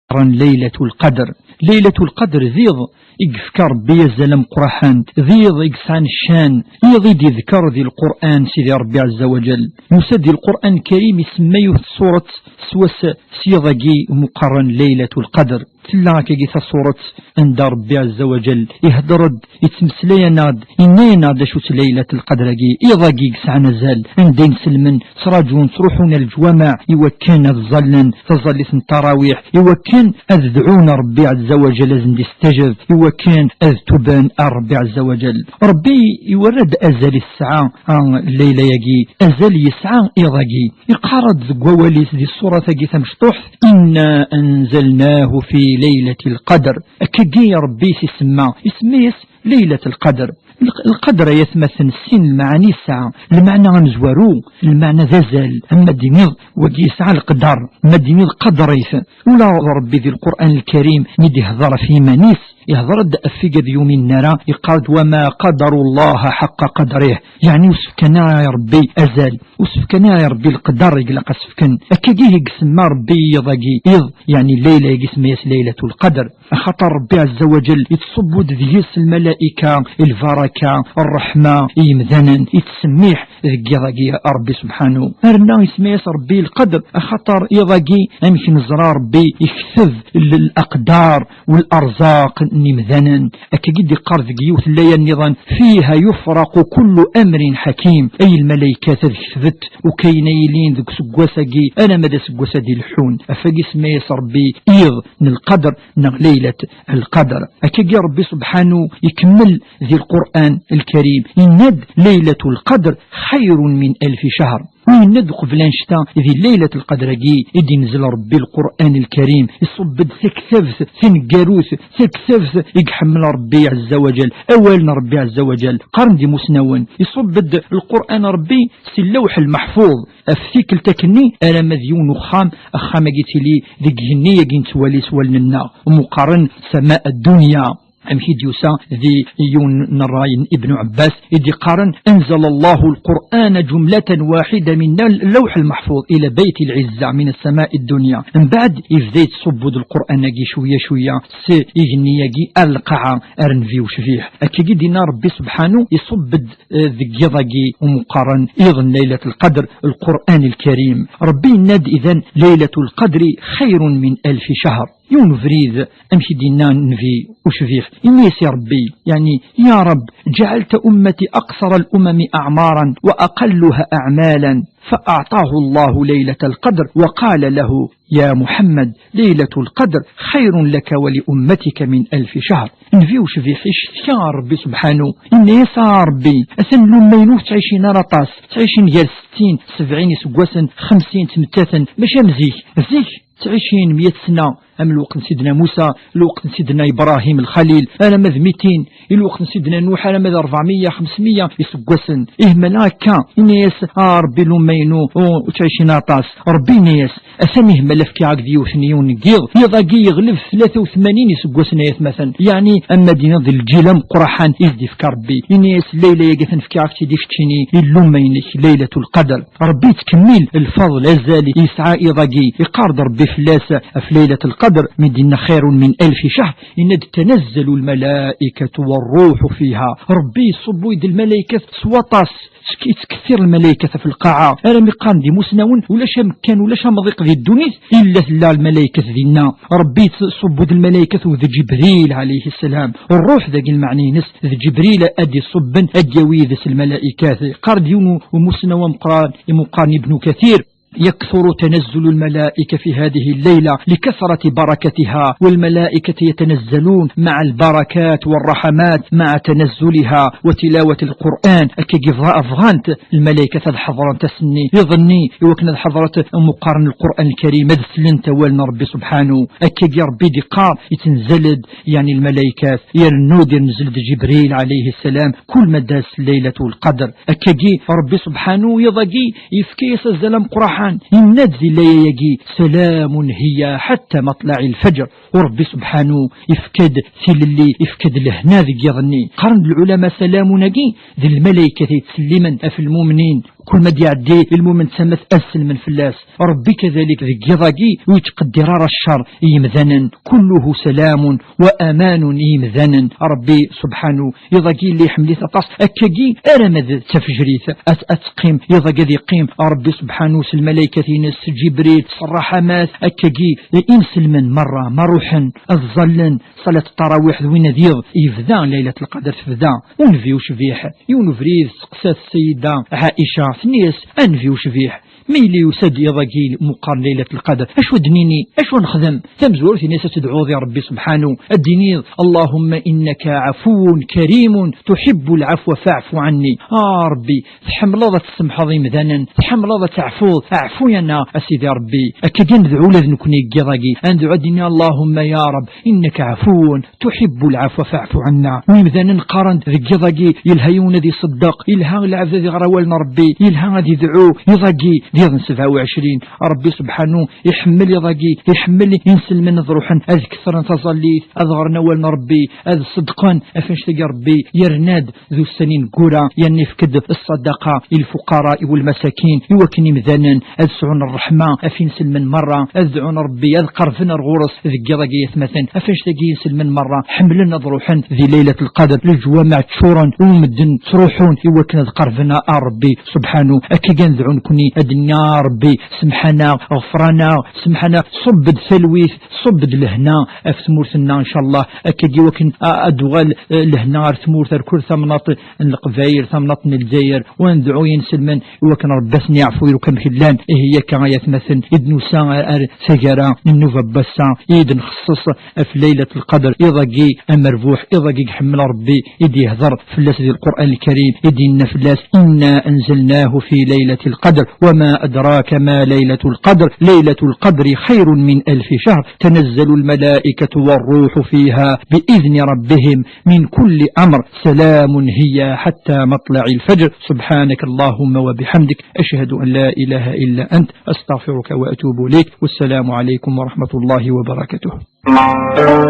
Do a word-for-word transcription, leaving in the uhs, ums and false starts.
qqaren Laylatul Qadr. Laylatul Qadr d iḍ i yefka Ṛebbi azal ameqqraḥan, d iḍ i yesɛan ccan, iḍ i d-iḍker di Lqur'an Sidi Ṛebbi Ɛezza wa Ǧell. Yusa-d di Lqur'an Lkarim isemma yiwet tsuret s wass s yiḍ-agi meqqaren Laylatul Qadr. Tella akkagi tasuret anda Ṛebbi Ɛezza wa Ǧell ihder-d, ittmeslay-aneɣ-d, inna-yaneɣ-d acu-tt Laylatul Qadr-agi, iḍ-agi i yesɛan azal, anda inselmen ttraǧun, ttruḥun ar leǧwameɛ i wakken ad ẓallen taẓallit n ttarawiḥ, i wakken ad dɛun Ṛebbi Ɛezza wa Ǧell ad sen-d-istajeb, i wakken ad tuben ar Ṛebbi Ɛezza wa Ǧell. Ṛebbi iwerra-d azal i tesɛa, a, Layla-agi, azal yesɛa iḍ-agi. Iqqar-d deg wawal-is di ṣṣurat-agi tamecṭuḥt: "Inna anzalnahu fi laylatil qadr." Akkagi Ṛebbi i s-isemma, isemma-yas Laylatul Qadr. Lq-, lqadr, ay atmaten, sin lmeɛani yesɛa. Lmeɛna amezwaru, lmeɛna d azal, ama d-tiniḍ wagi yesɛa leqder, ma d-tiniḍ qadr-it. Ula d Ṛebbi di Lqur'an Lkarim mi d-ihder ɣef yiman-is, ihder-d ɣef wigad ur yuminen ara, iqqar-d: "Wa ma qadaru Llaha ḥaqqa qadrih." Yeɛni ur s-fkan ara i Ṛebbi azal, ur s-fkan ara i Ṛebbi leqder i ilaq ad s-fken. Akkagi i isemma Ṛebbi iḍ-agi, iḍ, yeɛni leyla-agi, isemma-yas Laylatul Qadr. Axaṭer Ṛebbi Ɛezza wa Ǧell ittṣubbu-d deg-s lmalayika, lbaraka, ṛṛeḥma i yimdanen, ittsemmiḥ deg yiḍ-agi Ṛebbi subḥanu. Rna isemma-yas Ṛebbi lqadr, axaṭer iḍ-agi, amek neẓra, Ṛebbi ikteb l-, laqdar u l-arzaq n yimdanen. Akkagi d-iqqar deg yiwet n laya nniḍen: "Fiha yufraqu kullu amrin ḥakim." Ay lmalaykat, ad ketbet ukayen ay ilin deg useggas-agi, alamma d aseggas ad ileḥḥun. Ɣef wagi isemma-yas Ṛebbi iḍ n lqadr neɣ Laylat lqadr. Akkagi Ṛebbi subḥanu ikemmel di Lqur'an Lkarim, yenna-d: "Laylatul qadr xayrun min alfi shahr." U yenna-d uqbel annect-a, di Laylat lqadr-agi i d-inzel Ṛebbi Lqur'an Lkarim, iṣubb-d taktabt taneggarut, taktabt i iḥemmel Ṛebbi Ɛezza wa Ǧell, awal n Ṛebbi Ɛezza wa Ǧell. Qqaren-d imusnawen, iṣubb-d Lqur'an Ṛebbi si Lawḥ Lmeḥfuḍ, ɣef tikkelt akkenni, alamma d yiwen uxxam, axxam-agi tili deg igenni-agi nettwali s wallen-nneɣ, umi qqaren sama ad-dunya. Amek i d-yusa di yiwen n ṛṛay n Ibnu Ɛebbas i d-iqqaren: "Anzala Allahu al-Qur'ana jumlatan waḥida min al-, Lawḥ al-Meḥfuḍ ila Bayt al-Izza min as-sama'i ad-dunya." Mbeɛd, ibda yettṣubbu-d Lqur'an-agi cwiya cwiya s igenni-agi ar lqaɛa, ar nnbi ucbiḥ. Akkagi d-inna Ṛebbi subḥanu, iṣubb-d, eh, deg yiḍ-agi umi qqaren iḍ n Laylat Lqadr, Lqur'an Lkarim. Ṛebbi yenna-d idan: "Laylatul qadri xayrun min alfi shahr." Yiwen ubrid, amek i d-yenna nnbi ucbiḥ, yenna-yas i Ṛebbi, yeɛni: "Ya Ṛebb, جعلت أمتي أقصر الأمم أعمارا وأقلها أعمالا." فأعطاه الله ليلة القدر وقال له: "يا محمد، ليلة القدر خير لك ولأمتك من ألف شهر." Nnbi ucbiḥ icetki ɣer Ṛebbi subḥanu, yenna-yas: "A Ṛebbi, atan lumma-inu ur ttɛicin ara aṭas, ttɛicin gar settin, sebɛin iseggasen, xemsin ttmettaten, mačči am zik. Zik ttɛicin meyya sna, am lweqt n Sidna Musa, lweqt n Sidna Ibrahim Lxalil, alamma d mitin, i lweqt n Sidna Nuḥ, alamma d ṛebɛemya, xemsemya iseggasen. Ihmal akka." Yenna-yas: "A Ṛebbi, lumma-inu ur ttɛicin aṭas." Ṛebbi yenna-yas: "Atan ihmal, fkiɣ-ak-d yiwet n yiwen n yiḍ, iḍ-agi yeɣleb tlata u tmanyin iseggasen, ay atmaten." Yeɛni, ama d-iniḍ d lǧil ameqqraḥan i s-d-ifka Ṛebbi. Yenna-yas: "Layla-agi atan fkiɣ-ak-tt-id i keččini, i lumma-inek, Laylatul Qadr." Ṛebbi yettkemmil lfeḍl, azal yesɛa iḍ-agi. Iqqar-d Ṛebbi fell-as ɣef Laylat Lqadr, mi d-yenna: "Xayrun min alfi shahr", yenna-d: "Tanazzalu lmalaikatu warruḥu fiha." Ṛebbi yessubbuy-d lmalaykat s waṭas, tk-, yettkettir lmalaykat ɣef lqaɛa, armi qqaren-d imusnawen: "Ulac amekkan, ulac amḍiq di ddunit, illa tella lmalaykat dinna." Ṛebbi yettṣubbu-d lmalaykat u d Ǧibril ɛalayhi ssalam. Ṛṛuḥ, dagi lmeɛna-ines, d Ǧibril ad d-iṣubben, ad d-yawi yid-s lmalaykat. Iqqar-d yiwen u-, umusnaw ameqqran, imuqqaren Ibnu Kathir: "يكثر تنزل الملائكة في هذه الليلة لكثرة بركتها، والملائكة يتنزلون مع البركات والرحمات مع تنزلها وتلاوة القرآن." Akka i bɣa-, bɣant lmalaykat ad ḥeḍrent ass-nni, iḍ-nni, i wakken ad ḥeḍrent ameqqran n Lqur'an Lkarim, ad slent awal n Ṛebbi subḥanu. Akka i Ṛebbi d-iqqar, yettenzel-d, yeɛni lmalaykat, yernu d-irnzel-d Ǧibril ɛalayhi ssalam, kul ma d-tas Laylatul Qadr. Akkagi, Ṛebbi subḥanu, iḍ-agi, yefka-yas azal ameqqraḥan. Yenna-d di laya-agi: "Salamun hiya ḥatta matla'i lfajr." U Ṛebbi subḥanu, yefka-d tilelli, yefka-d lehna deg yiḍ-nni. Qqaren-d lɛulama: "Salamun"-agi, d lmalaykat yettsellimen ɣef lmumnin, Kul ma d-iɛeddi lmumen d tama-s ad selmen fell-as. Ṛebbi kadalik deg yiḍ-agi ur yettqeddir ara cceṛ i yimdanen. Kulluhu salamun wa amanun i yimdanen. Ṛebbi subḥanu, iḍ-agi yella iḥemmel-it aṭas. Akkagi arama d tafejrit ad, ad teqqim, iḍ-agi ad yeqqim Ṛebbi subḥanu s lmalaykat-ines, s Ǧibril, s ṛṛaḥamat. Akkagi inselmen merra ma ruḥen ad ẓallen ṣalat ṭṭarawiḥ d win ad yiḍ yebda Laylat Lqadr tebda. Unbi ucbiḥ, yiwen ubrid, teqsa-t Ssayida Ɛica, tenna-yas: "Anbi ucbiḥ, ma yella yusa-d iḍ-agi meqqar Laylat Lqadr, acu ad d-nini? Acu ad nexdem?" Tamezwarut, yenna-yas ad tedɛuḍ i Ṛebbi subḥanu, ad d-tiniḍ: "Allahumma innaka ɛafuwun karimun tuḥibbu lɛafwa fa'fu ɛanni." A Ṛebbi, tḥemmleḍ ad tsemḥeḍ imdanen, tḥemmleḍ ad teɛfuḍ, ɛfu-yaneɣ a Sidi Ṛebbi. Akka kan nedɛu ula d nekni deg yiḍ-agi, ad nedɛu ad d-nini: "Allahumma ya Ṛeb, innaka ɛafuwun tuḥibbu lɛafwa fa'fu ɛanna." Imdanen qqaren deg yiḍ-agi yelha yiwen ad iṣeddeq, yelha lɛebd ad iɣer awal n Ṛebbi, yelha ad idɛu. Iḍ-agi d iḍ n sebɛa u ɛecrin. Ṛebbi subḥanu iḥemmel iḍ-agi, iḥemmel inselmen ad ruḥen ad ketren taẓallit, ad ɣren awal n Ṛebbi, ad ṣeddqen. Af annect-agi Ṛebbi yerna-d d ussan ineggura, yerna ifk-d ṣṣadaqa i lfuqara, i walmasakin, i wakken imdanen ad sɛun ṛṛeḥma, af inselmen merra, ad dɛun Ṛebbi, ad qerben ar ɣur-s deg yiḍ-agi, aytmaten. Af annect-agi inselmen merra ḥemmlen ad ruḥen di Laylat Lqadr, leǧwameɛ ččuren u medden ttruḥun i wakken ad qerben ar Ṛebbi subḥanu. Akka kan dɛu nekni, ad d-nini: "A Ṛebbi, semḥ-aneɣ, ɣefr-aneɣ, semḥ-aneɣ, ṣubb-d talwit, ṣubb-d lehna af tmurt-nneɣ, incallah." Akkagi wakken a-, ad d-tuɣal, eh, lehna ar tmurt, ar kul tamnaḍt n Leqbayel, tamnaḍt n Lezzayer, u ad nedɛu i inselmen i wakken Ṛebbi ad sen-yeɛfu i lukan llan. Ihi akka ay atmaten i d-nusa ar, ar taggara n nnuba n wass-a i d-nxeṣṣeṣ ɣef Laylat Lqadr, iḍ-agi amerbuḥ, iḍ-agi i iḥemmel Ṛebbi, i d-yehder fell-as di Lqur'an Lkarim, i d-yenna fell-as: "Inna anzalnahu fi laylatil qadr, wa ma adraka ma laylatul qadr, laylatul qadri khayrun min alfi shahr, tanazzalu al-malaikatu war-ruhu fiha bi idhni rabbihim min kulli amr, salamun hiya hatta matla'il fajr." Subhanaka Allahumma wa bihamdik, ashhadu an la ilaha illa ant, astaghfiruka wa atubu ilayk. Wassalamu alaykum wa rahmatullahi wa barakatuh.